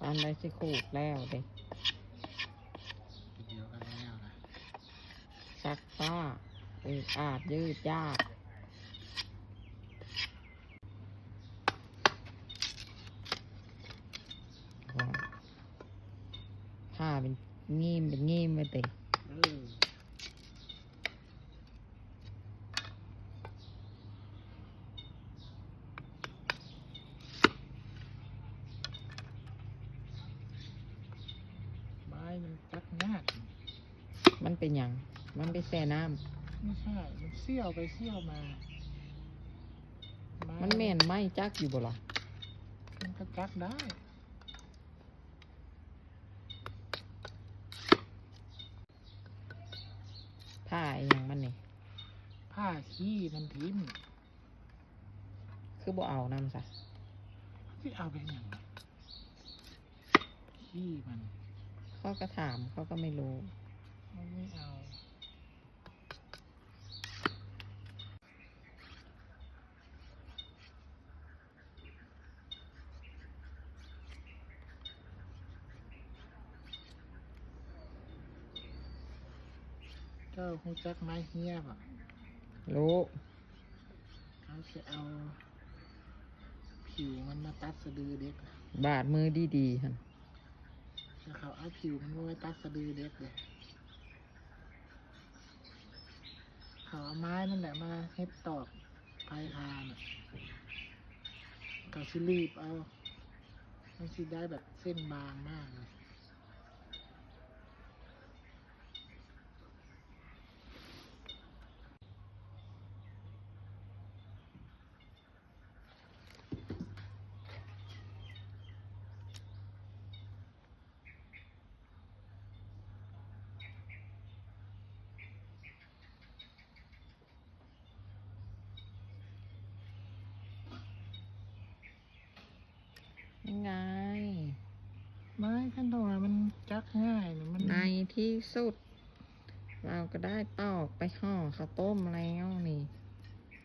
ອັນໃດຊິຂູດແລ້ວເດ້ ດຽວກໍແລ້ວນະ ຊັກຊ້າ ອືດອາດ ຍືດຍາດ ຜ້າເປັນງີມເປັນງີມໄວ້ຕິ ເອີ. ໄມ້ມັນຈັບຍາກ ມັນເປັນຫຍັງ? ມັນໄປແຊ່ນ້ຳ ໄມ່ໃຊ່ ມັນສ່ຽວໄປສ່ຽວມາ ໄມ້ ມັນແມ່ນໄມ້ຈັກຢູ່ບໍ່ລະ? ມັນກໍຈັກໄດ້. ຜ້າອີ່ຫຍັງມັນນີ້? ຜ້າຂີ້ມັນຖິ້ມ ຄືບໍ່ເອົານຳຊະ? ຊິເອົາໄປຫຍັງ? ຂີ້ມັນ ເຂົາກໍຖາມ ເຂົາກໍໄມ່ຮູ້ ເຂົາໄມ່ເອົາ. ເຈົ້າຮູ້ຈັກໄມ້ເຮຍບໍ່? ຮູ້. ເຂົາຊິເອົາຜິວມັນມາຕັດສະດືເດັກ ບາດມືດີໆຫັ້ນ ແລ້ວເຂົາເອົາຜິວມັນມາໄວ້ຕັດສະດືເດັກເດ້. ເຂົາເອົາໄມ້ນັ້ນແຫຼະມາເຮັດຕອກໄພທານ ເຂົາຊິລີບເອົາ ມັນຊິໄດ້ແບບເສັ້ນບາງມາກເລີຍ. ງ່າຍ ໄມ້ຄັນຕົວມັນຈັກງ່າຍນະ ມັນ ໃນທີ່ສຸດ ເຮົາກໍໄດ້ຕອກໄປຫໍ່ເຂົ້າຕົ້ມແລ້ວນີ້.